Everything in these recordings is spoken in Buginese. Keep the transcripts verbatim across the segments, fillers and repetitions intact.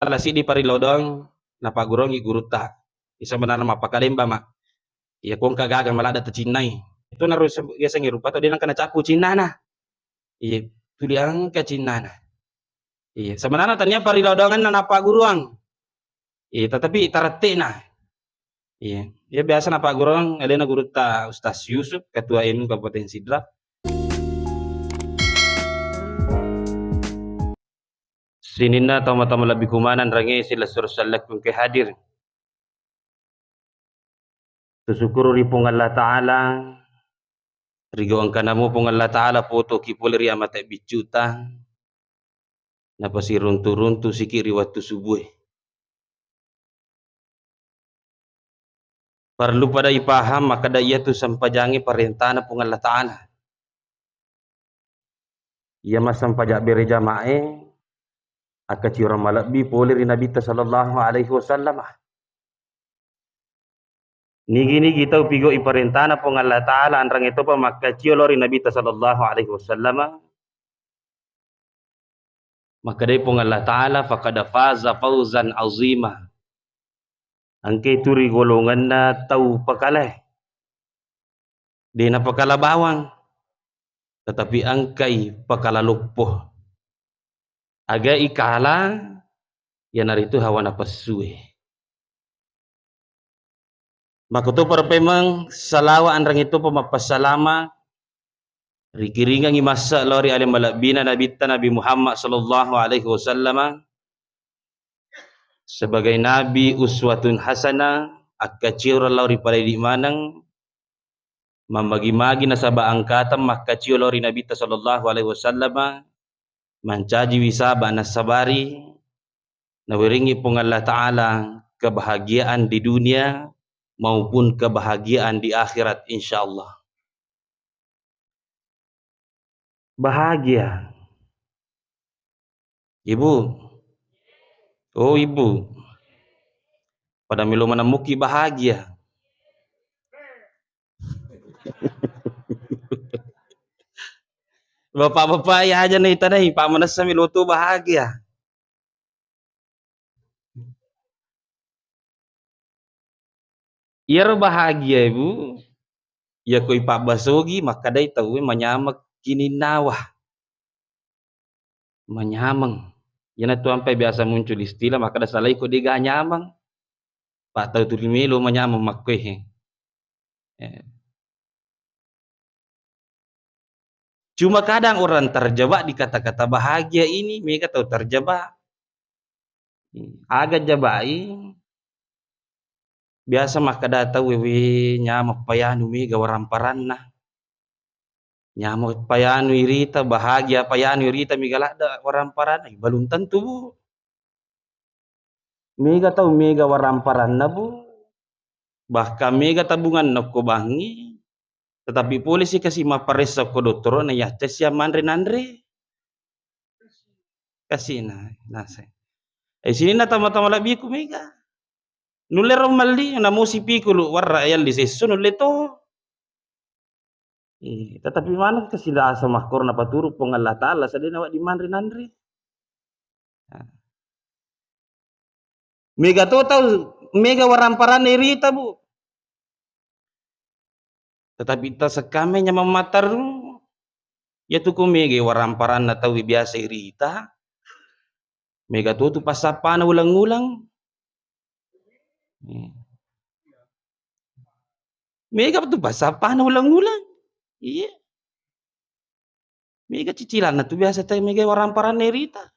Salah siddi parillau doang napagguruangngi gurutta. Sebenarna mappakalemba, Mak. Iya, ko engka gaga maladde tacinnai. Itu naru se-, yasengnge rupa tau de nengka nacappu cinnana. Iya, tuli engka cinnana. Iya, sebenarna tania parillau doangenna napagguruang. Iya, tetapi tarette'na. Iya, iya biasa napagguruang alena gurutta Ustaz Yusuf, Ketua N U Kabupaten Sidrap. Sininna tau-tau malebbiku maneng rangnge silessureng sellekku engkae hadir. Tusyukuru ri Puang Allah Ta'ala, rigau engkanamo Puang Allah Ta'ala potoki pole ri amate biccuta, napasiruntu-runtu siki ri wettu subue. Parellu pada ipaham makkeda iyatu sempajangnge parentana Puang Allah Ta'ala. Iya massempajang berejamae akkaciorang malebbi pole ri Nabitta sallallahu alaihi wasallam. Nigi-nigi tau pigau iparentana Puang Allah Ta'ala, anrangnge topa makkacio lao ri Nabitta sallallahu alaihi wasallam. Makkedai Puang Allah Ta'ala, "Faqad faza fauzan azima." Engkai tu ri golonganna tau pakalae. De napakala bawang, tetapi engkai pakala loppo. Aga ikala, iyanaritu hawa napessue. Makkutoparo pemeng salawa anrangnge topa mappassalama, rikiringengngi massa lao ri ale malebbina Nabitta Nabi Muhammad sallallahu alaihi wasallam sebagai nabi uswatun hasanah, akkaciorang lao ri palaidi maneng, mammagi-magi nasaba engkateng makkacio lao ri Nabitta sallallahu alaihi wasallam, mancajiwi saba nassabari, nawerengngi Puang Allah Ta'ala kebahagiaan di dunia maupun kebahagiaan di akhirat, insyaallah. Bahagia. Ibu. Oh, Ibu. Pada melo maneng muki bahagia. Bapak-bapak, iya aja nih tanai, Pak manessa melo tu bahagia. Iyaro bahagia, Ibu, iyako ipabbasogi makkedai tauwe manyameng kininnawa. Manyameng. Iyanatu ampai biasa muncul istilah makkeda salai ko dega nyameng. Pak tau tuli melo manyameng makkoe. Eh. Cuma kadang orang terjebak di kata-kata bahagia ini, mega tau terjebak. Aga jabai, biasa makkeda tau, "We, nyameng payanu mega waramparanna. Nyameng payanu irita, bahagia payanu irita mega ladde waramparanna." Belum tentu, Bu. Mega tau mega waramparanna, Bu. Bahkan mega tabunganna ko bangngi, tetapi polisi kasi mapparessa ko dottoro na yacca sia manre nanre. Kasina, nase. Eh, sininna tama-tama labbiku mega. Nulle ro melli, namosi pikulu warra yalli sesso nulle to. Eh, tetapi maneng kasi rasa makkoro napaturu Puang Allah Ta'ala, sadena wedding manre nanre. Nah. Mega to tau, mega waramparanna irita, Bu. Tetapi tasekkame nyameng matteru, iyatu ko mega waramparanna tau biasa irita, mega to tu passappana uleng-uleng. Hmm. Mega tu passappana uleng-uleng. Iya. Mega cicilanna tu biasa tau mega waramparanna irita.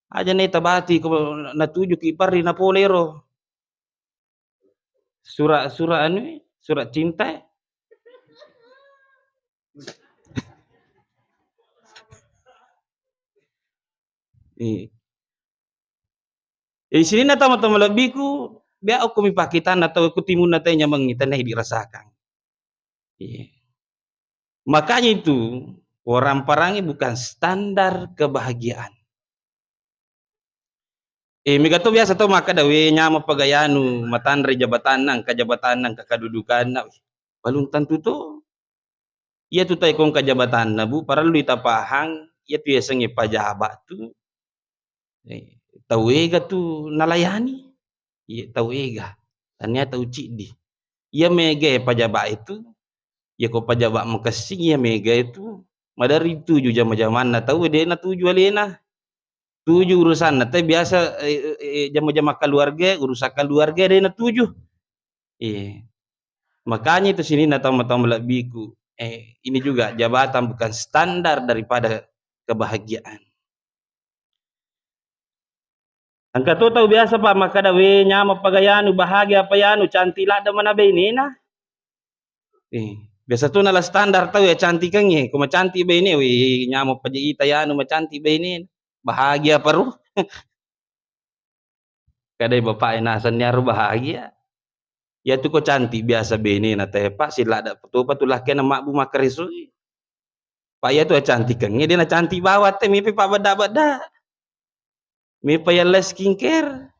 Aja neta bati ko natujuki parri napole ro. Sura-, sura anu, sura cinta. Iya. Eh, sininna tama-tama lebbiku, bea okko mi pakkitanna tau ku timunna tau nyamengngi tenna idi rasakang. Iya. Makanya itu, waramparangnge bukan standar kebahagiaan. Eh, mega to biasa to makkeda, "We, nyameng pegayanu, matanre jabatanna, engka jabatanna, engka kedudukanna." Belum tentu to. Iyatu tau ko engka jabatanna, Bu, parellui tapahang, iyatu yasengnge pajaba tu. Eh, tau ega tu nalayani. Iya, tau ega. Tania tau ciddi. Iya mega e pajaba itu, iya ko pajaba makessing iya mega itu, madari tuju jama-jamanna tau, de' natuju alena. Tuju urusanna, te biasa, eh, eh, eh, jama-jama keluarga, urusan keluarga de' natuju. Iya. Makanya itu sininna tau-tau malebbiku, eh, ini juga jabatan bukan standar daripada kebahagiaan. Engka to tau biasa, Pak, makkeda, "We, nyameng pa gayanu, bahagia pa yanu, cantik ladde' mana bainena." Eh, biasa tu nala standar tau ya cantikengnge, ko macantik baine, "We, nyameng pa je ita yanu, macantik bainena." Bahagia pa ro? Kadai bapak e naseng niaro bahagia. Iyatu ko cantik biasa bainena te, Pak, siladde' topa tu lakkainna mabbu makkaresoi. Pak, iyatu acantikengnge de' nacantik bawang te, mipa pabedda-bedda. Mipa yalle skincare.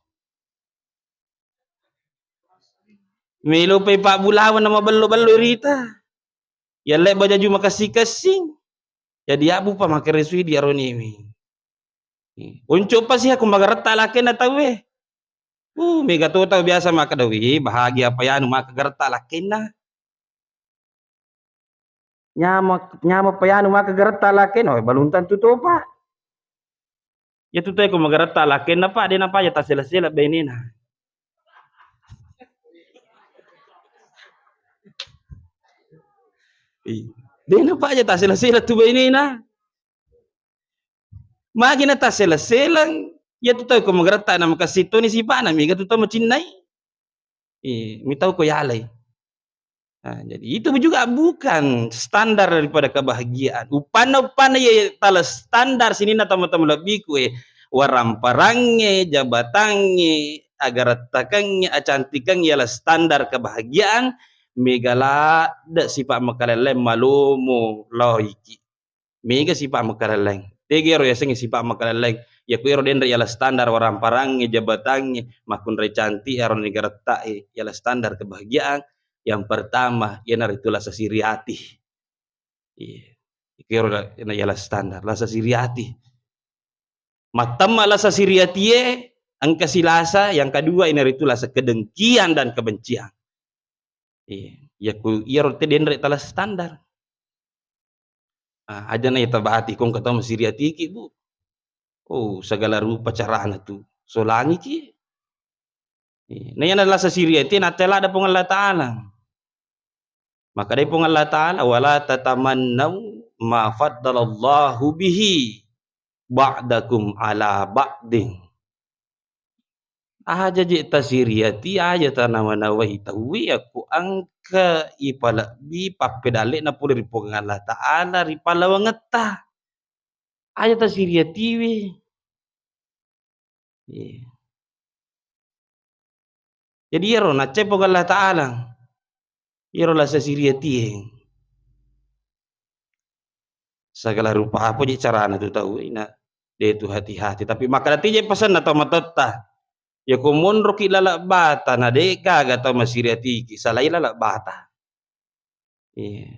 Melo pa pabbulawang na mabello-bello rita. Yalle bajaju makessing-kessing. Jadi abbu pa makkaresoi di aroniwi. Uncu pa siha ko magaretta lakkainna tauwe. Uh, mega to tau biasa makkeda, "We, bahagia pa yanu maka garetta lakkainna." Nyama, nyama pa yanu maka garetta lakkainna, oh, balum tentu topa. Iyatu tau ko magaretta lakkainna, Pak, de' napaja tasela-sela bainena. Iya. De' napaja tasela-sela tu bainena. Magi na tasela-selang, iyatu tau ko magaretta na makessing toni sipa'na, mega tu tau macinnai. Eh, mitau ko yalai. Nah, jadi itu juga bukan standar daripada kebahagiaan. Uppanna, uppanna ye tala standar sininna tama-tama lebbiku, eh, waramparangnge, jabatangnge, agarettakengnge, acantikengnge ialah standar kebahagiaan, mega ladde' sipa' makalelleng malomo laoiki. Mega sipa' makalelleng. Tega ero yasengnge sipa' makalelleng. Yaku ero denre ialah standar waramparangnge, jabatangnge, makkunrai cantik ero negara ta'e, ialah standar kebahagiaan. Yang pertama, iyanaritu lasa siri ati. Iya. Iku ero la-, na ialah standar, lasa siri ati. Mattemma lasa siri atie, engka silasa, yang kedua iyanaritu lasa kedengkian dan kebencian. Iya. Yaku iyaro te denre tala standar. Ah, aja na itabati ko engka tau masiri atiki, Bu. Oh, segala rupa carana tu solangiki. Iya. Na iyana lasa siri ati, nattela ada Puang Allah Ta'ala. Maka dari Puang Allah Ta'ala, "Wala tatamannau ma faddalallahu bihi ba'dakum ala ba'din." Aja je tasiri ati, aja tanawa-nawai tauwe, yakko engka ipalebbi pappedalle'na pole ri Puang Allah Ta'ala ri pallawangetta. Aja tasiri atiwi. Iya. Jadi iyaro nacce Puang Allah Ta'ala. Iyaro lasa siri atie. Segala rupa apa je carana tu tau, ina, de tu hati-hati. Tapi makkeda tije pasenna tau matotta. Yako monroki laleng bata, na de gaga tau masiri atiki, salai laleng bata. Iya.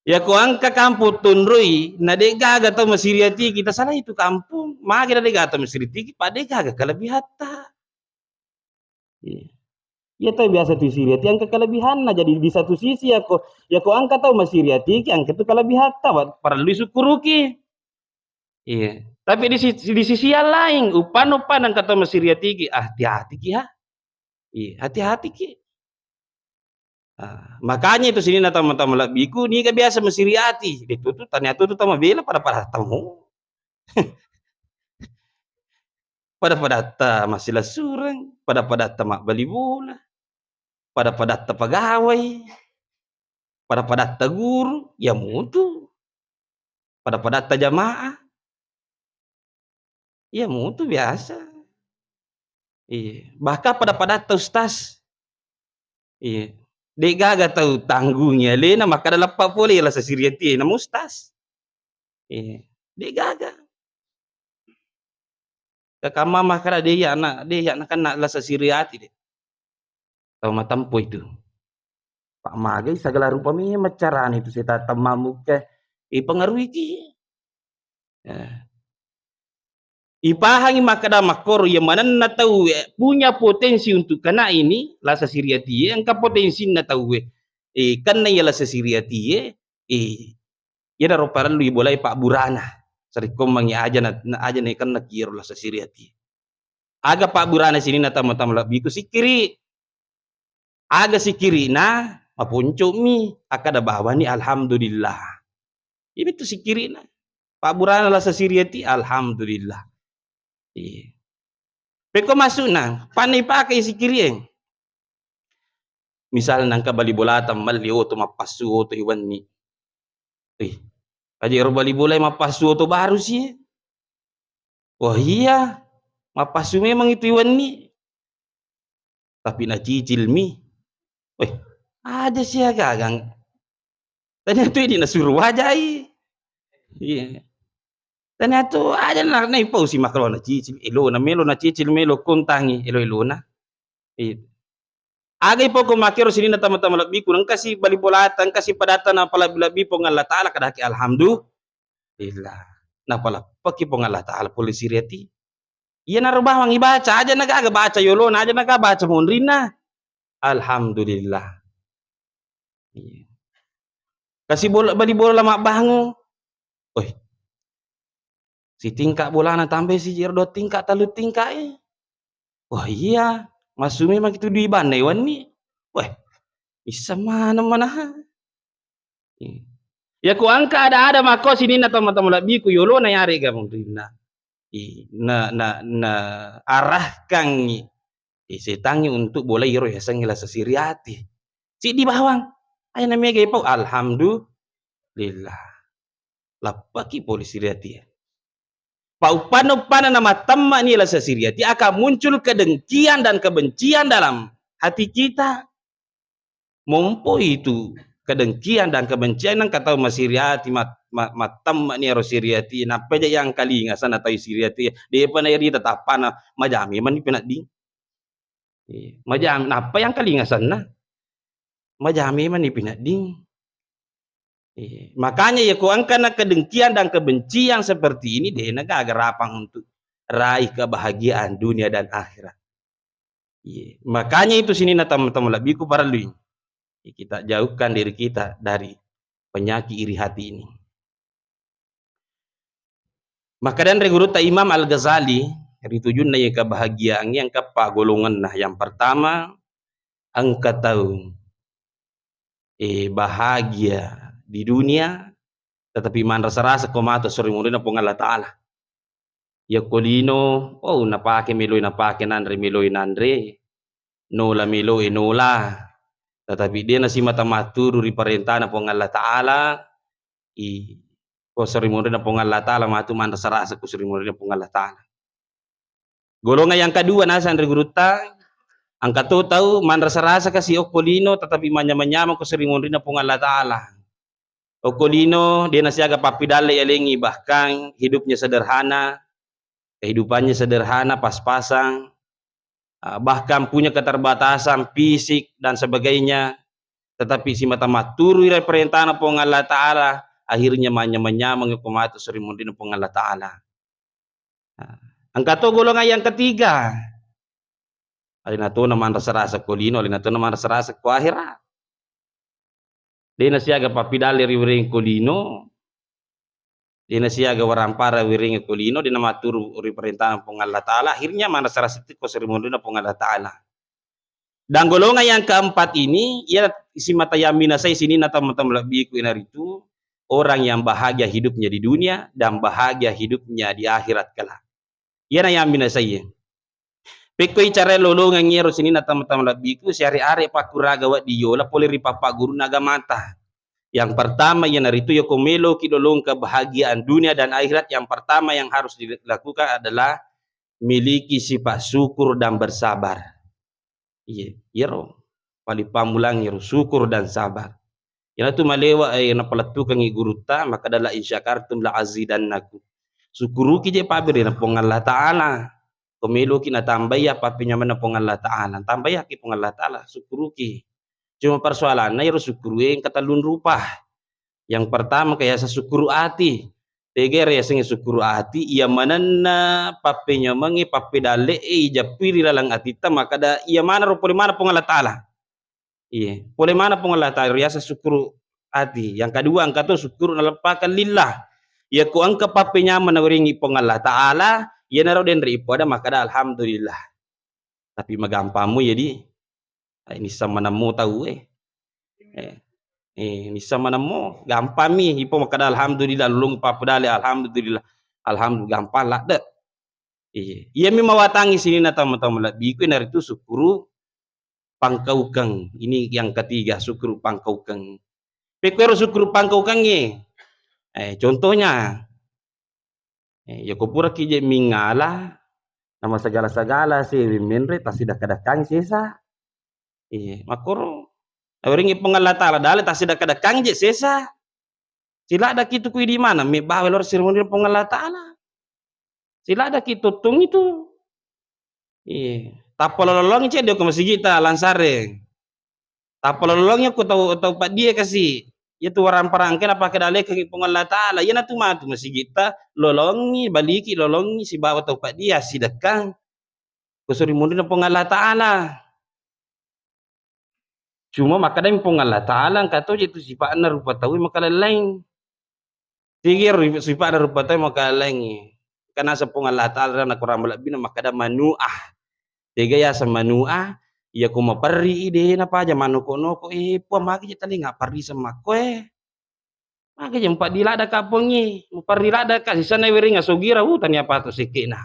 Yako engka kampung tunrui, na de gaga tau masiri atiki, tasalai tu kampung. Magi na de gaga tau masiri atiki, pa de gaga kelebihatta. Iya. Iya tau biasa tu siri ati engka kelebihanna. Jadi di satu sisi yako, yako engka tau masiri atiki, engka tu kelebihatta, wa-, parellu isukkuruki. Iya. Tapi di si-, di sisi yang lain, uppan-uppan engka tau masiri atiki, ah, hati-hatiki ha. Iya, hati-hatiki. Ah, makanya itu sininna tama-tama lebbiku, niga biasa masiri ati. Itu tu tanya tu, tu tama bela pada-pada tamu. Pada-padatta massilessureng, pada-padatta mabbali bola, pada-padatta pegawai, pada-padatta guru, ya mutu. Pada-padatta jamaah, ya mutu biasa. Iya, bahkan pada-padatta ustaz. Iya. De gaga tau tanggungi alena, makkada leppa pole lasa siri atie, namu ustaz. Iya. De gaga. Kakamma makkada de iya na, de iya na kenna lasa siri ati de. Tau matempo itu. Pak magai segala rupa memang carana itu seta temmamuka ipengaruhiki. Ya. Ipahangi makkeda makkoro, iya manenna tauwe punya potensi untuk kena ini lasa siriatie, engka potensinna tauwe, eh, kenna iya lasa siriatie, eh, iyanaro parellu ibolai pabburana. Sarekkoammengngi aja na, na aja nakenna ki iyaro lasa siriatie. Aga pabburana sininna tama-tama lebbiku, sikkiri. Aga sikkirina, maponco'mi, akkada bawani alhamdulillah. Iyamitu sikkirina. Pabburana lasa siriati, alhamdulillah. Iya. Pekko masukna, panna ipakai sikkirie. Misalna engka bali bolata melli oto, mappassu oto iwenni. Ih, aja ero bali bolai mappassu oto baru sie. Wah iya, mappassu memang itu iwenni. Tapi nacicilmi. Weh, aja sia gagang. Tania tu idi nasuru wajai. Iya. Tania tu aja na, naipau si makkalo nacicil. Elo na melo nacicil, melo kontangi, elo-elona. Iya. Aga ipoko makkero sininna tama-tama lebbiku, engkasi bali bolata, engkasi padatta napalebbi-lebbi Puang Allah Ta'ala, kadaki alhamdulillah. Napaleppeki Puang Allah Ta'ala pole siriati. Iyanaro bawang ibaca, aja nagaga baca yolona, aja nagaga baca monrinna. Alhamdulillah. Iya. Kasi bola, bali bola mabbangung. Oi. Sitingka bolana tambai siji ero dua tingka, tellu tingka e. Wah iya, massu memang itu dui banna iwenni. Weh, bisa maneng manaha. Iya. Yako engka ada-ada makko sininna tama-tama lebbiku yolona yarega monrinna. I, na, na, na arahkangngi, eh, setangngi untuk bolai ero yasengnge lasa siriati. Siddi bawang. Aja na mega ipau, alhamdulillah. Lappaki pole siriati. Pauppana-uppana na mattemma ni lasa siriati akan muncul kedengkian dan kebencian dalam hati kita. Mompo itu kedengkian dan kebencian, engka tau masiriati, mat-, ma-, mattemma ni ero siriati, nappa ja yang kalinga sana tau siriati, depa na iri tetappana, majami mani penedding. Iya, majam-, nappa yang kalinga senna? Majami mani pinedding. Iya, makanya ya ko engkana kedengkian dan kebencian seperti ini, dena gaga rapang untuk raih kebahagiaan dunia dan akhirat. Iya, makanya itu sininna teman-teman lebbiku parellui. Ya, kita jauhkan diri kita dari penyakit iri hati ini. Makkedanre gurutta Imam Al-Ghazali, ritujunna iye kebahagiaan yang kepa golonganna. Yang pertama, engka tau, eh, bahagia di dunia, tetapi manrasa-rasa ko matu sori munrinna Puang Allah Ta'ala. Yakko lino, oh, napake meloi napake, nanre meloi nanre, nola meloi nola. Tetapi de nasimata matturu ri parentana Puang Allah Ta'ala, i, ko sori munrinna Puang Allah Ta'ala, matu manrasa-rasa ko sori munrinna Puang Allah Ta'ala. Golongan yang kedua nasang ri gurutta, engka to tau manrasa-rasa kasi okko lino, tetapi manyameng-nyameng ko sori munrinna Puang Allah Ta'ala. Okko lino, de nasiaga pappidalle yalengi, bahkan hidupnya sederhana, kehidupannya sederhana, pas-pasan, ah, bahkan punya keterbatasan fisik dan sebagainya, tetapi simata matturu ri parentana Puang Allah Ta'ala, akhirnya manyameng-nyameng ko matu sori munrinna Puang Allah Ta'ala. Nah, engka to golongan yang ketiga. Alena tona manrasa-rasa ko lino, alena tona manrasa-rasa ko akhirat. De nasiaga pappidalle riwereng ko lino, de nasiaga warampara wereng ko lino, de namatturu ri parentana Puang Allah Ta'ala, akhirnya manrasa-rasa ko sori munrinna Puang Allah Ta'ala. Dan golongan yang keempat ini, ia simata yang minasai sininna teman-teman lebbiku, iyanaritu orang yang bahagia hidupnya di dunia dan bahagia hidupnya di akhirat kelak. Iyana yang minasai. Pekko icara lolongang iyaro sininna teman-teman lebbiku, siare-are pakkuraga wedding yola pole ri pappaggurunna agamata. Yang pertama, iyanaritu yako meloki lolong kebahagiaan dunia dan akhirat, yang pertama yang harus dilakukan adalah miliki sifat syukur dan bersabar. Iya, iyaro paling pammulang iyaro syukur dan sabar. Iyanatu malewa, eh, napalettukangngi gurutta, makkeda, "La in syakartum la azidannakum." Syukuruki je pabberena Puang Allah Ta'ala. Ko meloki natambai apa appenyamenna Puang Allah Ta'ala, tambaiyaki Puang Allah Ta'ala, syukuruki. Cuma persoalanna iyaro syukuru engka tellung rupa. Yang pertama, kayasa syukuru ati. Tega ero yasengnge sukkuru ati, iya manenna pappenyamengnge, pappedalle'e ijappui ri laleng atitta, makkada iya maneng ro pole maneng Puang Allah Ta'ala. Iye, pole maneng Puang Allah Ta'ala riaseng sukkuru ati. Yang kedua, engka to sukkuru naleppakeng lillah. Iya ko engka pappenyameng nawerengngi Puang Allah Ta'ala, iyanaro denre ipoada makkada alhamdulillah. Tapi magampammu jadi, ai, nisseng manemmo tau, eh. Eh, eh, nisseng manemmo, gampammi ipo makkada alhamdulillah, lolong pappedale alhamdulillah. Alhamdulillah, gampang ladde. Iya, iyami mawatangngi sininna tau-tau malebbiku, iyanaritu sukkuru pangkaukeng. Ini yang ketiga, sukkuru pangkaukeng. Pekkuero sukkuru pangkaukengnge. Eh, contohnya, eh, yako puraki je mingala, nama segala-segala si menre, tasidakka-dakkangi sesa. Iya, makkoro. Nawerengngi Puang Allah Ta'ala, dale tasidakka-dakkangi je sesa. Siladdaki tu kui di mana, mebbawa loro siremoni Puang Allah Ta'ala. Siladdaki tuttung itu. Iya. Tappa lolongi cedde ko masigitta Langsareng. Tappa lolongi ko tau, tau paddie kasi. Iya tu warang-parangke napake dalekengngi Puang Allah Ta'ala. Iyanatu matu masigitta lolongi, baliki lolongi sibawa tau paddie assidekkang. Ko suri munrinna Puang Allah Ta'ala. Cuma makkadami Puang Allah Ta'ala engka to je tu sifa'na rupa tau makalelaing. Tigi ru-, sifa'na rupa tau makalelaing. Engka naseng Puang Allah Ta'ala na Quran malebbina makkada manu'ah. Tega yaseng manu'ah, iya ko maperri i de napaja manoko-noko, eh, Puang, magi je talinga parri semmakko, eh. Magi je mupeddi ladda ka Puang, eh, muperri ladda ka, sisenna wereng asogira, uh, tania patu sekke'na.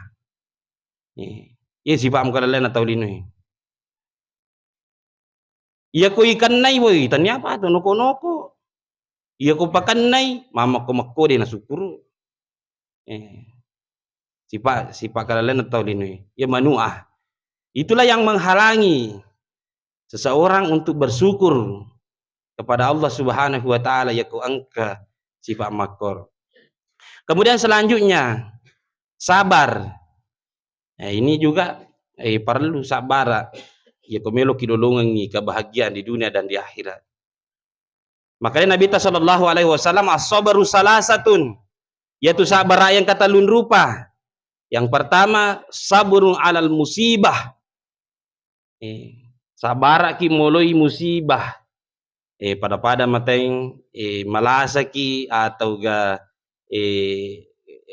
Eh, iya sifa makalelainna tau lino, eh. Iya ko ikennai, woi, tania patu noko-noko. Iya ko pakennai, mammekko-mekko de nasukkuru. Eh, sipa-, sipa kalalainna tau linoe. Iya manu'ah. Itulah yang menghalangi seseorang untuk bersyukur kepada Allah Subhanahu wa Ta'ala, iya ko engka sifa makkoro. Kemudian selanjutnya, sabar. Eh, ini juga, eh, perlu sabbara. Iya ko meloki lolongengngi kebahagiaan di dunia dan di akhirat. Makanya Nabi ta sallallahu alaihi wasallam, "As-sabru salasatun." Yaitu sabar yang katellung rupa. Yang pertama, sabrun alal musibah. Eh, sabaraki moloi musibah. Eh, pada-pada mateng, eh, malasaki atau ga, eh,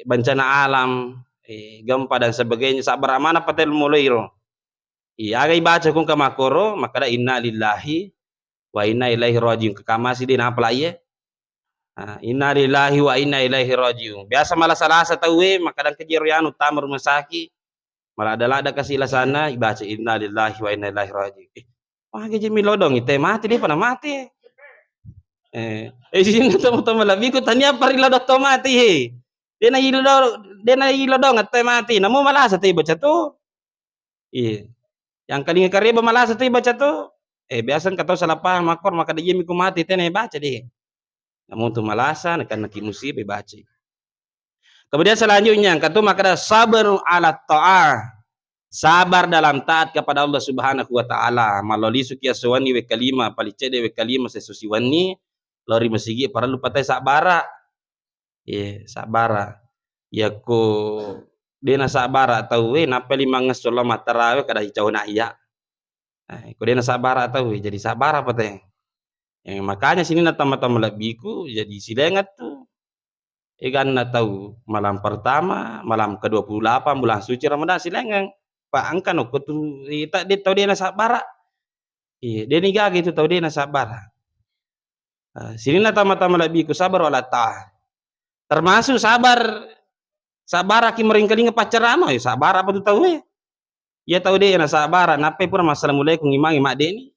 bencana alam, eh, gempa dan sebagainya, sabar mana patel moloi ro. Iya, aga ibaca kung ka makkoro, makkada, "Inna lillahi wa inna ilaihi rajiun." Kekamasi de napala iye. Ah, "Inna lillahi wa inna ilaihi rajiun." Biasa malasa-lasa tauwe, makkada engka jero yanu tama rumah sakit, malada-lada kasi lasana, ibaca, "Inna lillahi wa inna ilaihi rajiun." Eh, magi je milodong, ite mati, de pada mati. Eh, eh, sini tama-tama lebbiku tania pari lodong to mati, he. Dena ilo, dena ilodong, ite mati. Namu malasa te baca tu. Iya. Yang kalinga kareba malasa tu ibaca tu. Eh, biasa engka tau salah paham, makkoro makkada, "Iya mi ku mati, tena ibaca de." Namu tu malasa, nakennaki musibah, ibaca. Kemudian selanjutnya, engka tu makkada, "Sabrun ala ta'ah." Sabar dalam taat kepada Allah Subhanahu wa Ta'ala. Malolisu ki asowanni wekka lima, paling cedde wekka lima seso siwenni, lao ri masigi, parellu patai sabbara. Iye, sabbara. Yakko de nasabbara tauwe, nappa limangngesso lao mattarawe, kada icau na iya. Eh, ko de nasabbara tauwe, jadi sabbara pa te. Eh, makanya sininna tama-tama lebbiku, jadi silaingeng tu. Eganna tau malam pertama, malam kedua puluh delapan bulan suci Ramadan, silaingeng. Pa engka nokko tu, eh, ta-, de tau de nasabbara. Iya, de nigaga itu tau de nasabbara. Ah, sininna tama-tama lebbiku, sabar wala ta'ah. Termasuk sabar, sabbaraki maringkalinga paccarama, ya sabar apa tu tauwe? Iya tau de nasabbara, nappai pura assalamualaikum imangi maddeni.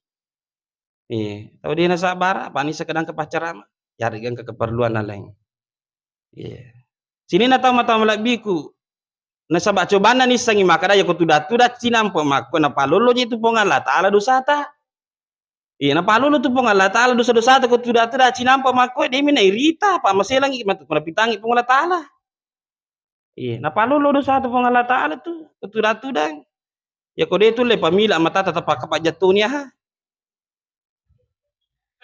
Iya, tau de nasabbara, panisa kadang ke paccarama. Yarega engka keperluan lain. Iya. Sininna tama-tama lebbiku, nasaba cobanna nissengi makkada, yako tuda-tuda cinampe makko napalolo je tu Puang Allah Ta'ala dosata. Iya, napalolo tu Puang Allah Ta'ala dosa-dosata ko tuda-tuda cinampe makko, demi nairita, pa maselangi matu ko napitangi Puang Allah Ta'ala. Iya, napalolo dosata Puang Allah Ta'ala tu, ko tuda-tudang. Yako de tulle pamila matata tapakka pajjattoni aha.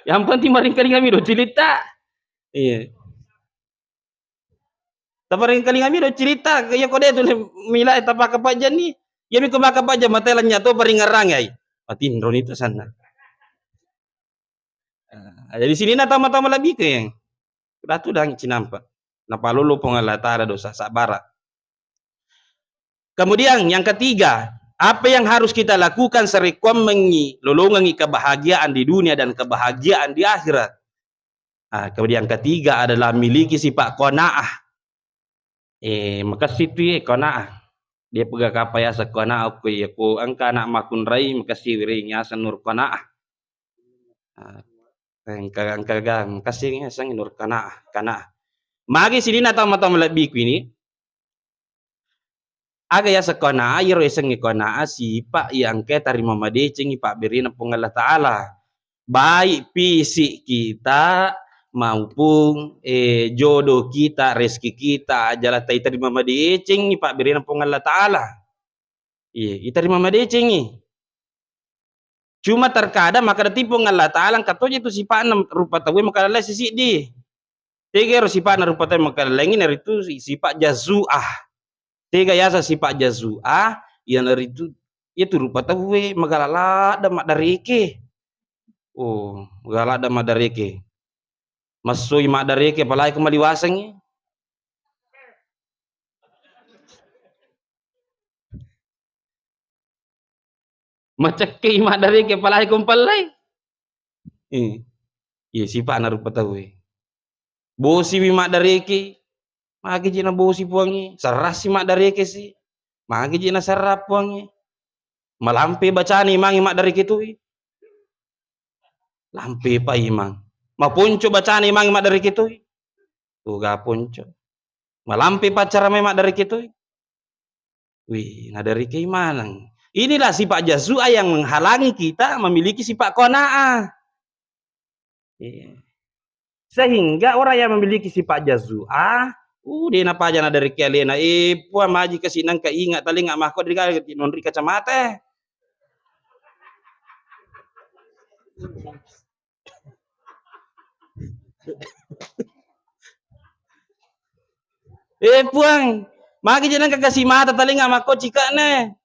Yang penting maringkalinga mi do cilitta. Iya. Taparing kalinga mi do cerita, iya ko de tu mila tapaka pajjanni. Iya mi ko maka pajja mate lanya to paringerang ai. Matinro ni tu sana. Ah, jadi sini na tama-tama lebih ke yang. Sudah tu dang cinampa. Napalolo Puang Allah Ta'ala dosa sabara. Kemudian yang ketiga, apa yang harus kita lakukan sarekkuammengngi lolongengngi kebahagiaan di dunia dan kebahagiaan di akhirat? Ah, kemudian yang ketiga adalah miliki sifat qanaah. Eh, makessing tu ye qanaah. Dia pega kapa yaseng qanaah ko iya ko engka anak makkunrai makessing wiring yaseng nur qanaah. Ah, engka, engka ga, engka sing yaseng nur qanaah, qanaah. Magi sininna tau mata malebbiku ini, aga yaseng qanaah, iyaro yasengnge qanaah, sipa iya engka tarima madecengngi pabberena Puang Allah Ta'ala. Baik fisik kita maupun, eh, jodoh kita, rezeki kita, ajala taiterima madecengngi pabberena Puang Allah Ta'ala. Iya, iterima madecengngi. Cuma terkadang makkeda ti Puang Allah Ta'ala engka toje tu sipa'na rupa tauwe makalallai sisiddi. Tega ero sipa'na rupa tauwe makalallaingi, naritu si-, sifat jazu'ah. Tega yaseng sifat jazu'ah, iyanaritu iyatu rupa tauwe magala ladde maddareke. Oh, magala ladde maddareke. Massoi maddareke apalagi ko maliwasengngi. Macekkei maddareke apalagi ko mpellai. Eh, iya sipa'na rupa tauwe. Bosiwi maddareke, magi je nabosi Puangnge, serrassi maddareke si, magi je naserra Puangnge. Malampe bacana imangnge maddareke toi. Lampe pa imang. Maponco bacana imangnge maddareke toi. Toga ponco. Malampe paccara mai maddareke toi. Wih, nadareke maneng. Inilah sifat jazu'ah yang menghalangi kita memiliki sifat qanaah. Iya. Sehingga orang yang memiliki sifat jazu'ah, uh, de napaja nadareke alena, eh, Puang, maji kasi nangka ingat talenga mako de gaga nonri kacamata. Eh, Puang, magi je nangka kasi mata talenga mako cika'ne.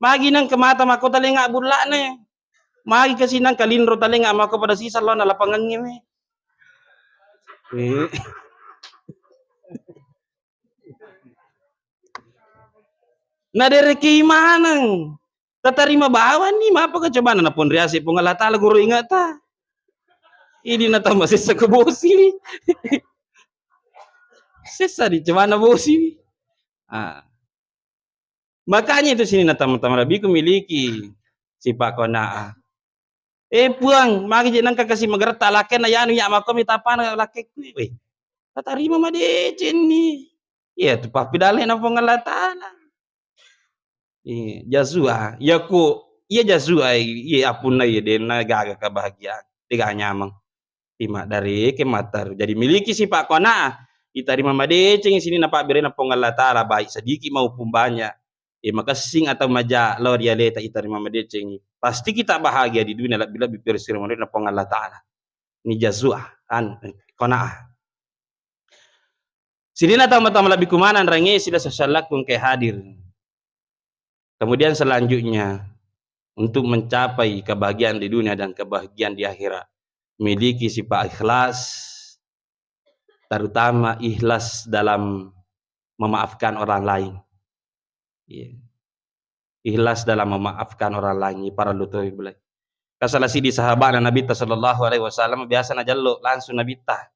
Magi nangka mata mako talenga bulla'ne. Magi kasi nangka linro talenga mako pada sisa laona lapangangnge we. Eh. Naderekei maneng. Tatarima bawanni, mapaka cobana naponriase Puang Allah Ta'ala guru ingata. Ini natama sessa ko bosi. Sessa di cobana bosi. Ah. Makanya itu sini natama-tama lebih ku miliki sifat qanaah. Eh, Puang, magi je nangka kasi mageretta lakkenna yanu ya makomi tapana lakkekku. Weh, tatarima madecenni. Iya tu pappidalle na Puang Allah Ta'ala. Iya, jazu'ah. Iya ku, iya jazu'ah, iya apunna iya denna gaga kebahagiaan. Tega nyameng. Imaddareke mattaru. Jadi miliki sifat qanaah. Itarima madeceng sininna pabberena Puang Allah Ta'ala, baik sedikit maupun banyak. Eh, makessing atau maja lao ri aleta itarima madecengi. Pasti kita bahagia di dunia lebih-lebih persiramarenna Puang Allah Ta'ala. Ini jazu'ah, an, qanaah. Sininna tau mata malebbi kumanang range sila sosial lakkung ke hadir. Kemudian selanjutnya, untuk mencapai kebahagiaan di dunia dan kebahagiaan di akhirat, miliki sifat ikhlas, terutama ikhlas dalam memaafkan orang lain. Iya. Ikhlas dalam memaafkan orang lain, parellu to ibulai. Ka salah siddi sahabana Nabitta sallallahu alaihi wasallam biasa najallo langsung Nabitta.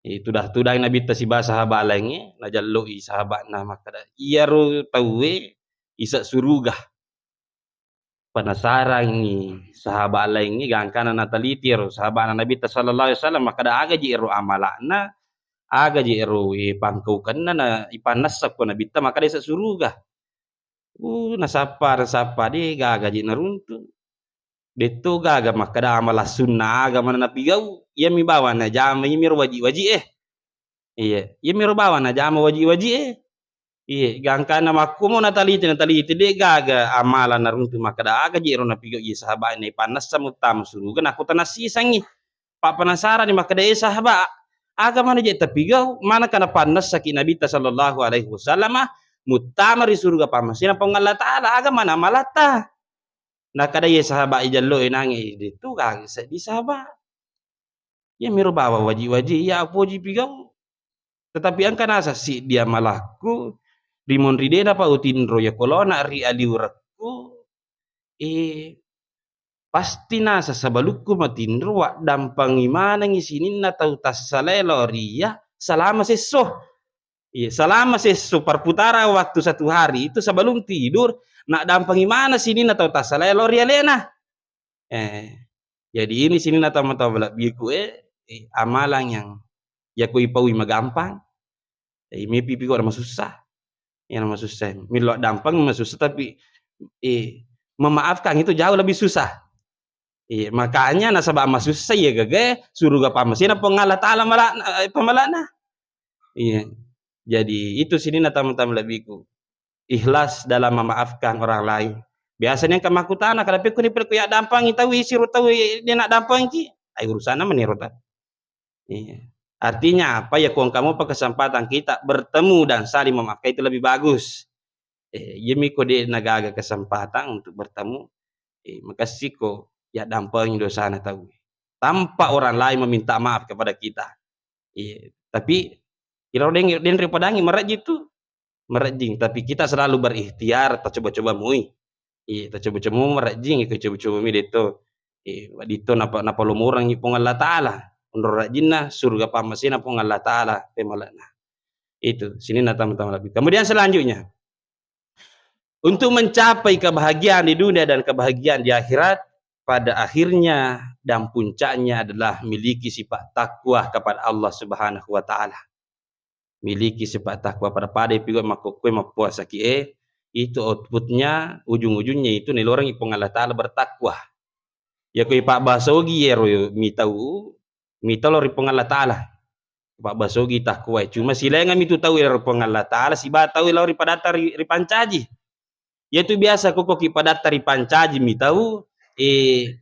Eh, tudah-tudang Nabitta siba sahabat laingnge, najalloi sahabatna makkeda, iyaro tauwe isa suruga. Penasarangngi sahabat laingnge, gangkana nataliti ero sahabatna Nabitta sallallahu alaihi wasallam, makkeda, aga ji ero amala'na, aga ji ero, eh, pangkaukenna na ipannessa ko Nabitta, makkeda isa suruga. Uh, nasappa, nasappa, de gaga ji naruntu. Detto gaga makkeda amala sunnah aga maneng napigau, iyami bawang najama, iyami ro waji-waji e. Iya, iyami ro bawang najama waji-waji e. Iya, gangkana makkumo nataliti, nataliti, de gaga amala naruntu makkeda aga ji ero napigau iya sahabat e, ipannessa muttama suruga, nakko tanasisangi. Pappenasaranni makkeda, eh, sahabat, Aga mana je tapigau, manaka napannessaki Nabitta sallallahu alaihi wasallama muttama ri suruga pammasena Puang Allah Ta'ala, aga mana malatta. Nakada ye sahabat ijallo enange, itu kage seddi sahabat. Iya miro bawang waji-waji iya apoji pigau. Tetapi engka naseng siddi amalakku, rimunri de napa utinro ya kolona ri aliurekku, eh, pasti naseng sabalukku matinro waddampengi manengi sininna tau tassalae lao ri iya salama sesso. Iya, salama sesso perputaran waktu satu hari itu sebelum tidur, naddampengi maneng sininna tau tassalae lao ri alena. Eh, jadi ini sininna tau-tau malebbiku, eh, eh, amalang yang yako ipaui magampang, eh, mepi piko masussa. Iya masussa. Millau dampeng masussa, tapi, eh, memaafkan itu jauh lebih susah. Iya, makanya nasaba masussa iya gagae, suruga pammasena Puang Allah Ta'ala mala-, eh, pamalana. Iya. Jadi itu sininna tau-tau malebbiku. Ikhlas dalam memaafkan orang lain. Biasanya engka makkutana, kada pekko ni pekko yaddampangi tau isi ro tau de naddampangki. Ai urusanna meniro ta. Iya. Artinya apa? Ya, ko engka mopa kesempatan kita bertemu dan saling memaafkan itu lebih bagus. Eh, iyami ko de nagaga kesempatan untuk bertemu, eh, makessiko yaddampengi dosana tau tanpa orang lain meminta maaf kepada kita. Iya, tapi iro deng, deng ripadangi marejjing tu. Marejjing, tapi kita selalu berikhtiar, tacoba-coba mui. Iya, tacoba-coba mui marejjing, iko coba-coba mi detto. Eh, ditto napa, napalomorengngi Puang Allah Ta'ala. Onro rejjinna, suruga pammasena Puang Allah Ta'ala, pemale'na. Itu, sininna tau-tau malebbi. Kemudian selanjutnya, untuk mencapai kebahagiaan di dunia dan kebahagiaan di akhirat, pada akhirnya dan puncaknya adalah miliki sifat takwa kepada Allah Subhanahu wa Ta'ala. Miliki sifat takwa, pada-pada pigau makkokkoe mappuasaki e, itu outputnya, ujung-ujungnya itu nilorengi Puang Allah Ta'ala bertakwa. Yako ipabbasogi ero mitau, mitau lao ri Puang Allah Ta'ala. Pabbasogi takwae. Cuma silaingami tu tau ero Puang Allah Ta'ala, siba tau lao ri padatta ri, ripancaji. Iyatu biasa kokkoki padatta ripancaji mitau, eh,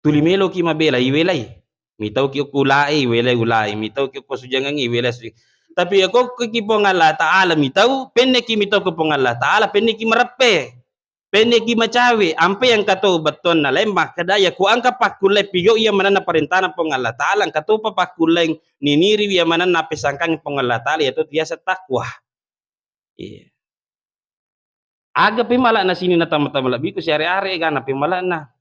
tuli meloki mabela, iwelai. Mitauki okko ulae, iwelai ulae. Mitauki okko sujangangnge, iwelai sujang-, tapi yako kokkoki Puang Allah Ta'ala mitau, penneki mitau ko Puang Allah Ta'ala, penneki mareppe. Penneki macawe, ampe engka to bettuanna laing makkeda, yako engka pakkulleng pigau iya manenna parentana Puang Allah Ta'ala, engka topa pakkulleng niniriwi iya manenna appesangkangi Puang Allah Ta'ala, iyatu biasa takwa. Iya. Aga pemale'na sininna tau-tau malebbiku, siare-are egana pemale'na.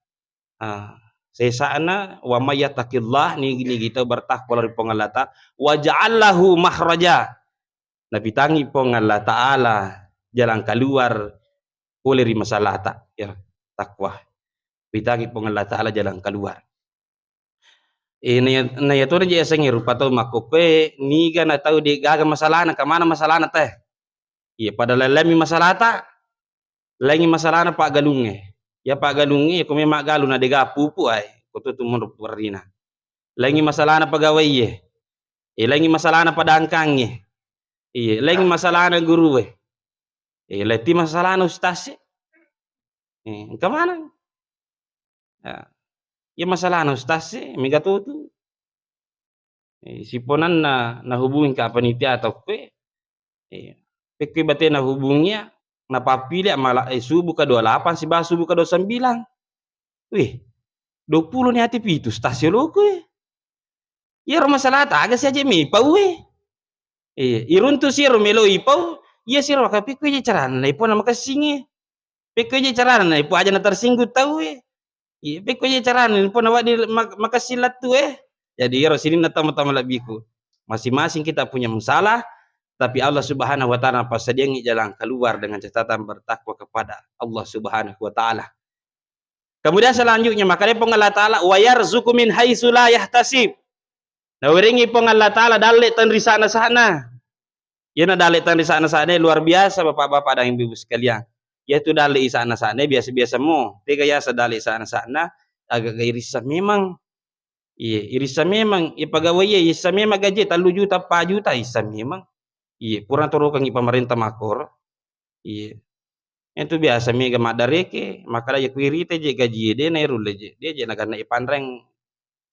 Ah, sesa'na, "Wa may yattaqillah," nigi-nigi tau bertakwa lao ri Puang Allah Ta'ala, "wa ja'al lahu makhraja." Napitangi Puang Allah Ta'ala jalan keluar pole ri masalata, ya, takwa. Pitangi Puang Allah Ta'ala jalan keluar. Eh, naya-, nayatona je yasengnge rupa tau makkokkoe, niga na tau de gaga masalana, engka maneng masalana te. Iya, pada laing-laingmi masalata, laingngi masalana paggalungnge. Iya paggalungnge, ko memang maggalung na de gaga pupu ai, ko tutu monro puwarrina. Laingngi masalana pegawaiye. Eh, laingngi masalana padangkangnge. Iya, laingngi masalana gurue. Eh, leti masalana ustaz e. Eh, engka maneng. Ya. Iya masalana ustaz e, mega totu. Eh, siponanna nahubungi ka panitia tokkoe. Eh, pekkoi bate nahubungi ya, napappile mala, eh, subuh ka dua lapan siba subuh ka dua sembilan. Wih, dua puluh ni ati pitu ustaz e loko e. Iyaro masalata aga si aje mipau e. Iya, iruntu siro melo ipau, iya siro maka pekko je carana na ipau na makessing e. Pekko je carana na ipau aja na tersinggung tau e. Iya, pekko je carana na ipau na waddi mak-, makessing lettu e. Jadi iyaro sininna tau-tau malebbiku. Masing-masing kita punya masalah, tapi Allah Subhanahu wa Ta'ala passadiangngi jalan keluar dengan catatan bertakwa kepada Allah Subhanahu wa Ta'ala. Kemudian selanjutnya, makkeda Puang Allah Ta'ala, "Wa yarzuqu min haitsu la yahtasib." Nawerengngi Puang Allah Ta'ala dalle' tenrisa'na-sa'na. Iyana dalle' tenrisa'na-sa'na luar biasa, Bapak-bapak dan Ibu-ibu sekalian. Iyatu dalle' isa'na-sa'na biasa-biasa mo. Tega yaseng dalle' isa'na-sa'na, aga-aga irisseng memang. Iye, irisseng memang. Ipagawai iya, isseng memang gaji tellu juta, empat juta, isseng memang. Iye, pura torokengngi pamarenta makkoro. Iye. Itu biasa mega maddareke, makkeda iya ku irita je gajie, de' nairulle je, de' je naganna ipanreng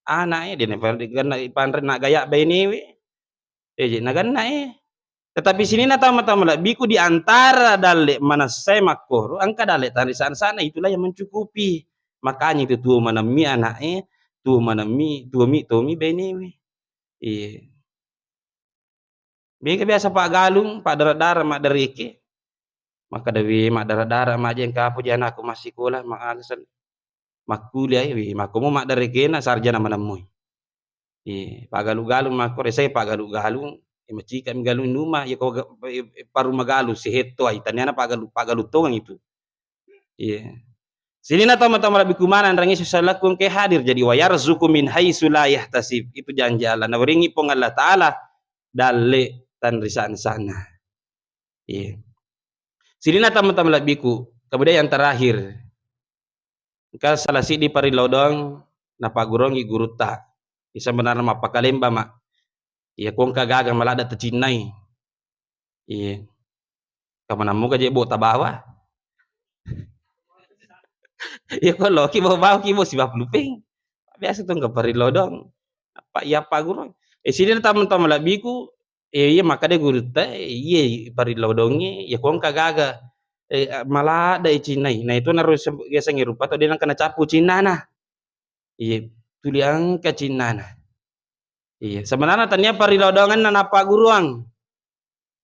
ana'e, de' naganna ipanre nagaya' bainewe. Eh, je' naganna, eh. Tetapi sininna tau matoa malebbiku, di antara dalle' manessai makkoro, engka dalle' tanrisa-risana, itulah yang mencukupi. Makanya itu tuo manemmi ana'e, tuo manemmi, tuomi, tuomi bainewe. Iya. Mega biasa paggalung, paddara-dara, maddareke. Makkeda, "We, maddara-dara maje engka apa je anakku massikola, ma-, aga sen-, makkuliah, we, makkomo maddarekena sarjana manemmui." Iya, paggalung-galung makkoro, sai paggalung-galung, eh, macikami galung numa, iya ko ga-, eh, eh, paru magalung, sehetto ai, taniana paggalung, paggalung tongeng itu. Iya. Sininna tau matoa malebbiku maneng, rangi susah laku engka hadir. Jadi, "Wa yarzuqu min haitsu la yahtasib." Itu janji Allah. Nawerengngi Puang Allah Ta'ala dalle' tanrisa-risana. Iya. Sininna tau matoa malebbiku, kemudian yang terakhir, engka salah siddi parellau doang napagguruangngi gurutta. Iya, sebenarna mappakalemba, Mak. Iya, ko engka gaga maladde' tacinnai. Iya. Kamanammu ka je' bo tabawa. Iya, ko loki bo, bawa ki bo sibawa pulupeng. Biasa tu engka parellau doang. Apa iya pagguru? Eh, sininna tau matoa malebbiku, eh, iya makkeda gurutta, eh, iya parellau doangnge, iya ko engka gaga, eh, maladde' cinnai. Nah, itu naro sem-, yasengnge rupa to de' nengka nacappu cinnana. Iya, tuli engka cinnana. Iya, sebenarna tania parellau doangenna napagguruang.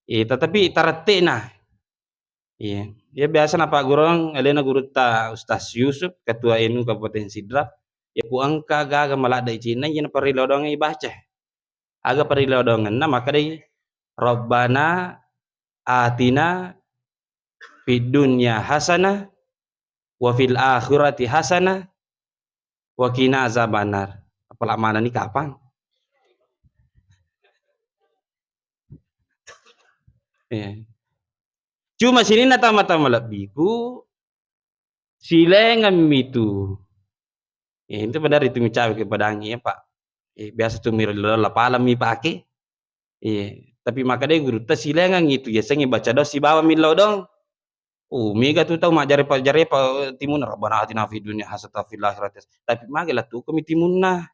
Iya, tetapi tarette'na. Iya, iya biasa napagguruang alena gurutta Ustaz Yusuf, Ketua N U Kabupaten Sidrap. Iya, ko engka gaga maladde' cinna, iya naparellau doangngi baca. Aga parellau doangenna, makkedai, "Rabbana atina fid dunya hasanah wa fil akhirati hasanah wa qina azabannar." Apala manenni kapang. Iya. Cuma sininna tau matoa malebbiku, silaingeng mitu. Eh, itu benar itu micawe ke padangi ya, Pak. Eh, biasa tu miro lapala mipake. Iya, tapi makkedai gurutta, silaingeng itu yasengnge baca doang sibawa millau doang. Oh, mega tu tau majjarepa-jarepa, eh, timunna, "Rabbana atina fid dunya hasanatan wa fil akhirati hasanah." Tapi mage lettukomi timunna.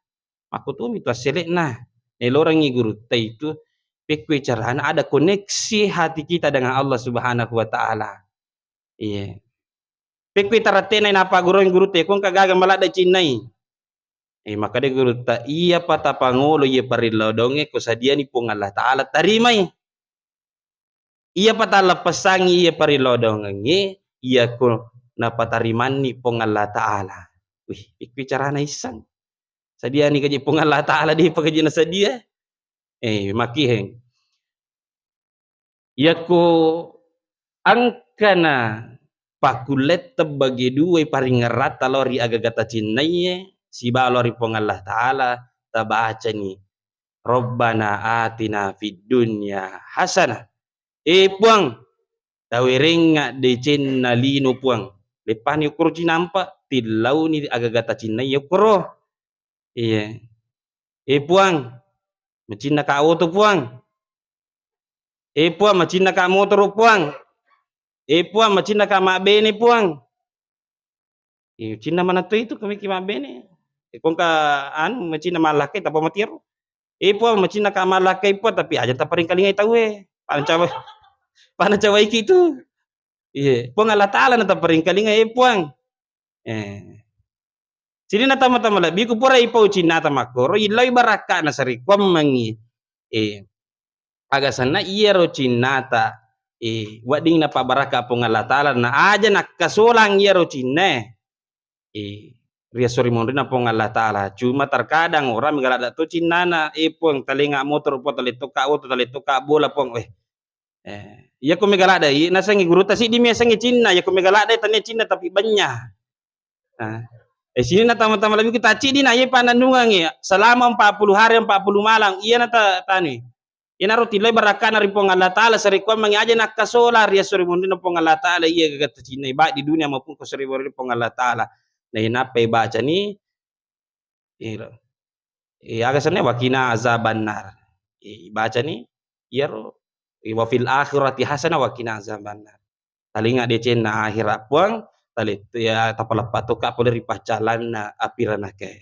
Makkutumi tu assele'na. Elorengngi gurutta itu, pekkui carana ada koneksi hati kita dengan Allah Subhanahu wa Ta'ala. Iya. Pekkui tarette'na napagguruang gurutta, ko engka gaga maladde' cinnai. Eh, makkeda gurutta, "Iyapa tapangolo iya parellau doangnge ko sadiani Puang Allah Ta'ala tarimai. Iyapa talleppessangngi iya parellau doangengnge, iyako napatarimanni Puang Allah Ta'ala." Wih, pekkui carana isseng. Sadiani kaji Puang Allah Ta'ala, de'pa kaji nasadia. Eh, makkiheng. Yakko engkana pakkulletta bage duai paringeratta lao ri agaga tacinnaiye sibawa lao ri Puang Allah Ta'ala, tabacani, "Rabbana atina fid dunya hasanah." Eh, Puang, tawerengnga decenna lino, Puang. Leppani okkoro cinampa, tillauni agaga tacinnaiye okkoro. Iya. Eh, Puang, macinnaka oto, Puang. Eh, Puang, macinnaka motoro, Puang. Eh, Puang, macinnaka mabbene, Puang. Eh, cinna manatto itu kami ki mabbene. Eh, ko engka anu, macinna mallakkai tappa matiaro. Eh, Puang, macinnaka mallakkai, Puang, tapi aja taparingkalingai tauwe. Pancawa-, panacawaiki itu. Iya, Puang Allah Ta'ala na taparingkalingai, eh, Puang. Eh. Sininna tama-tama lebbiku, pura ipau cinnata makkoro, illoi barakka'na sarekkuammengngi. Eh, aga senna iyaro cinnata, eh, wedding napabarakka Puang Allah Ta'ala, na aja nakkasolang iyaro cinnae, eh, ri esso ri monrinna Puang Allah Ta'ala. Cuma terkadang orang mega ladde to cinnana, eh, Puang, talenga motoro, Puang, talettokka oto, talettokka bola, Puang. Weh, Eh, iyako mega ladde i, nasengngi gurutta siddimi yasengnge cinna, iyako mega ladde tania cinna tapi benya. Ah. Eh, sininna tama-tama lebbiku tacciddi na iye pannennungangngi selama empat puluh hari, empat puluh malam, iyana ta-, tanui. Iyanaro tilloi barakkana ri Puang Allah Ta'ala, sarekkuammengngi aja nakkasola ri esso ri monrinna Puang Allah Ta'ala, iya gaga tacinnai, baik di dunia maupun ko esso ri monrinna Puang Allah Ta'ala. Nah, inappai bacani, Iyaro. Eh, aga senna, "Wa qina azabannar." Eh, ibacani iyaro, eh, "Wa fil akhirati hasanah wa qina azabannar." Talenga decenna ahera, Puang, tale-, ya, tapaleppa tokka pole ri paccalanna api ranakae.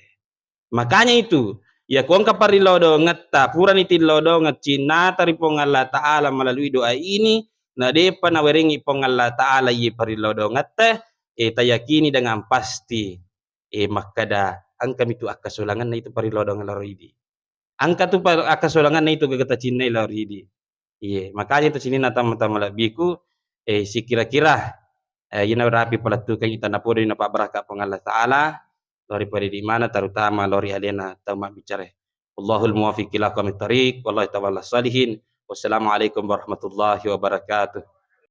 Makanya itu, iya ko engka parillodongetta, purani tillodongeng cinnata ri Puang Allah Ta'ala melalui doa ini, na depa nawerengi Puang Allah Ta'ala iye parillodongetta, eh, tayakini dengan pasti, eh, makkeda engkami tu akkasolangenna itu parillodongeng lao ri idi. Engka tu pa-, akkasolangenna itu gaga tacinnai lao ri idi. Iye, makanya itu sininna tama-tama lebbiku, eh, sikira-kira, eh, iyana rapi palettukeng ita napodoi napabbaraka Puang Allah Ta'ala, lao ri pada idi mana, terutama lao ri alena tau mabbicara. Wallahul muwaffiq ila aqwamit thariq, wallahu tawalla sholihin. Wassalamualaikum warahmatullahi wabarakatuh.